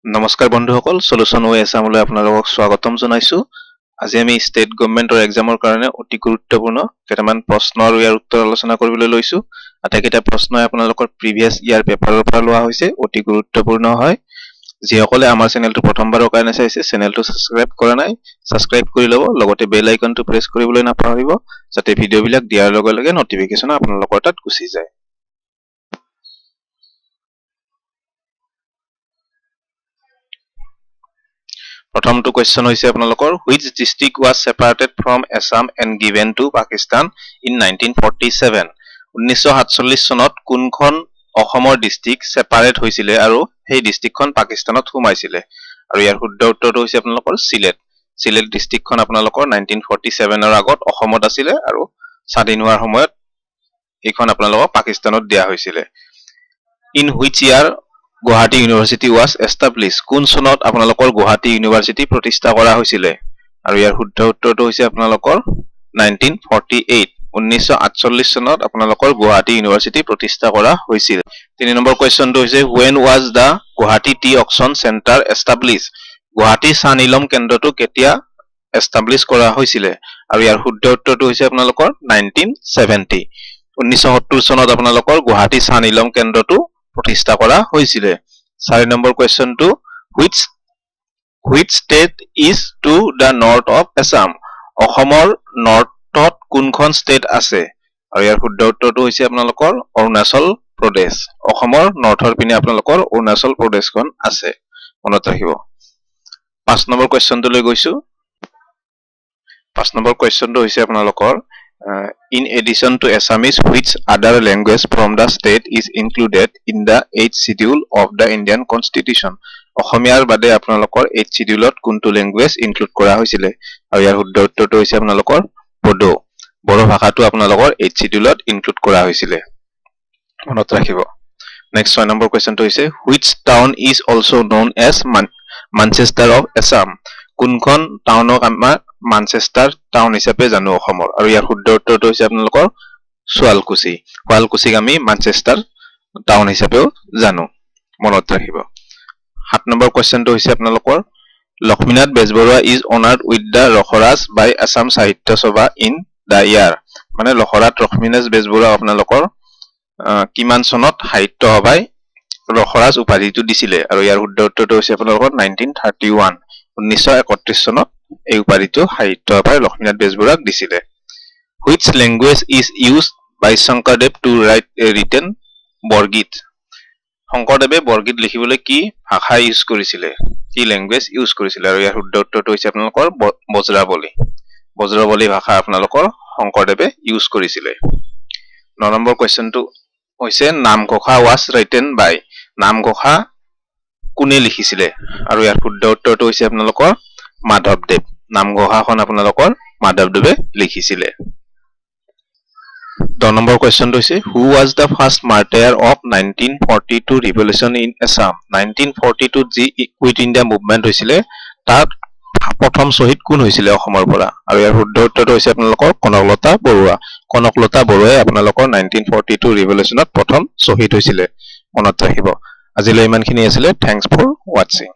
নমস্কাৰ বন্ধুসকল, চলুচন ৱে এছামলৈ আপোনালোকক স্বাগতম জনাইছো। আজি আমি ষ্টেট গভমেণ্টৰ এক্সামৰ কাৰণে অতি গুৰুত্বপূৰ্ণ কেইটামান প্ৰশ্ন আৰু ইয়াৰ উত্তৰ আলোচনা কৰিবলৈ লৈছো। আটাইকেইটা প্ৰশ্নই আপোনালোকৰ প্ৰিভিয়াছ ইয়াৰ পেপাৰৰ পৰা লোৱা হৈছে, অতি গুৰুত্বপূৰ্ণ হয়। যিসকলে আমাৰ চেনেলটো প্ৰথমবাৰৰ কাৰণে চাইছে, চেনেলটো ছাবস্ক্ৰাইব কৰা নাই, ছাবস্ক্ৰাইব কৰি ল'ব, লগতে বেল আইকনটো প্ৰেছ কৰিবলৈ নাপাহৰিব, যাতে ভিডিঅ'বিলাক দিয়াৰ লগে লগে নটিফিকেশ্যন আপোনালোকৰ তাত গুচি যায়। প্ৰথমটো কুৱেশ্যন হৈছে আপোনালোকৰ, which district was separated from Assam and given to Pakistan in 1947? 1947 চনত কোনখন অসমৰ ডিষ্ট্ৰিক্ট ছেপাৰেট হৈছিলে আৰু সেই ডিষ্ট্ৰিক্টখন পাকিস্তানত সোমাইছিলে? আৰু ইয়াৰ শুদ্ধ উত্তৰটো হৈছে আপোনালোকৰ চিলেট। চিলেট ডিষ্ট্ৰিক্টখন আপোনালোকৰ 1947ৰ আগত অসমত আছিলে আৰু স্বাধীন হোৱাৰ সময়ত এইখন আপোনালোকক পাকিস্তানত দিয়া হৈছিলে। In which year Gauhati University was establish? কোন চনত আপোনালোকৰ গুৱাহাটী ইউনিভাৰ্চিটি প্ৰতিষ্ঠা কৰা হৈছিলে? আৰু ইয়াৰ শুদ্ধ উত্তৰটো হৈছে আপোনালোকৰ 1948। 1948 চনত আপোনালোকৰ গুৱাহাটী ইউনিভাৰ্চিটি প্ৰতিষ্ঠা কৰা হৈছিল। তিনি নম্বৰ কুৱেশ্যনটো হৈছে, when was the Guwahati Tea Auction Centre establish? Guwahati চাহ নিলাম কেন্দ্ৰটো কেতিয়া এষ্টাব্লিছ কৰা হৈছিলে? আৰু ইয়াৰ শুদ্ধ উত্তৰটো হৈছে আপোনালোকৰ 1970। 1970 চনত আপোনালোকৰ গুৱাহাটী চাহ নিলাম কেন্দ্ৰটো প্ৰতিষ্ঠা কৰা হৈছিলে। চাৰি number কুৱেশ্যনটো, which state is to the north of Assam? অসমৰ নৰ্থত কোনখন ষ্টেট আছে? আৰু ইয়াৰ শুদ্ধ উত্তৰটো হৈছে আপোনালোকৰ অৰুণাচল প্ৰদেশ। অসমৰ নৰ্থৰ পিনে আপোনালোকৰ অৰুণাচল প্ৰদেশখন আছে, মনত ৰাখিব। পাঁচ নম্বৰ কুৱেশ্যনটোলৈ গৈছো। পাঁচ নম্বৰ কুৱেশ্যনটো হৈছে আপোনালোকৰ, in addition to Assamese, which other language from the state is included in the Eighth Schedule of the Indian Constitution? অসমীয়াৰ বাদে আপোনালোকৰ এইট চিডিউলত কোনটো লেংগুৱেজ ইনক্লুড কৰা হৈছিলে? আৰু ইয়াৰ শুদ্ধ উত্তৰটো হৈছে আপোনালোকৰ বডো। বড়ো ভাষাটো আপোনালোকৰ এইট চিডিউলত ইনক্লুড কৰা হৈছিলে, মনত ৰাখিব। নেক্সট ছয় নম্বৰ কুৱেশ্যনটো হৈছে, which town is also known as Manchester of Assam? কোনখন টাউনক আমাৰ মানচেষ্টাৰ টাউন হিচাপে জানো অসমৰ? আৰু ইয়াৰ শুদ্ধ উত্তৰটো হৈছে আপোনালোকৰ শুৱালকুছি। শুৱালকুছিক আমি মানচেষ্টাৰ টাউন হিচাপেও জানো, মনত ৰাখিব। সাত নম্বৰ কুৱেশ্যনটো হৈছে আপোনালোকৰ, Lakshminath Bezbaroa is honoured with the Rasaraj by Assam Sahitya Sabha in the year? মানে লখৰাত লক্ষ্মীনাথ বেজবৰুৱা আপোনালোকৰ কিমান চনত সাহিত্য সভাই ৰসৰাজ উপাধিটো দিছিলে? আৰু ইয়াৰ শুদ্ধ উত্তৰটো হৈছে আপোনালোকৰ 1931। 1931 চনত এই উপাধিটো সাহিত্য সভাই লক্ষ্মীনাথ বেজবৰুৱাক দিছিলে। Which language is use by Sankardev to write written Borgeet? শংকৰদেৱে বৰগীত লিখিবলৈ কি ভাষা ইউজ কৰিছিলে, কি লেংগুৱেজ ইউজ কৰিছিলে? আৰু ইয়াৰ শুদ্ধ উত্তৰটো হৈছে আপোনালোকৰ বজ্ৰাৱলী। বজ্ৰাৱলী ভাষা আপোনালোকৰ শংকৰদেৱে ইউজ কৰিছিলে। ন নম্বৰ কুৱেশ্যনটো হৈছে, Namghosha was written by? Namghosha কোনে লিখিছিলে? আৰু ইয়াৰ শুদ্ধ উত্তৰটো হৈছে আপোনালোকৰ মাধৱদেৱ। নামঘোষাখন আপোনালোকৰ মাধৱদেৱে লিখিছিলে। 10 নম্বৰ কুৱেশ্যনটো হৈছে, who was the first martyr of 1942 revolution in Assam? 1942ত যি কুইট ইণ্ডিয়া মুভমেণ্ট হৈছিলে, তাত প্ৰথম শ্বহীদ কোন হৈছিলে অসমৰ পৰা? আৰু ইয়াৰ শুদ্ধ উত্তৰটো হৈছে আপোনালোকৰ কনকলতা বৰুৱা। কনকলতা বৰুৱাই আপোনালোকৰ 1942 ৰিভলিউশ্যনত প্ৰথম শ্বহীদ হৈছিলে, মনত ৰাখিব। আজিলৈ ইমানখিনি আছিলে। Thanks for watching.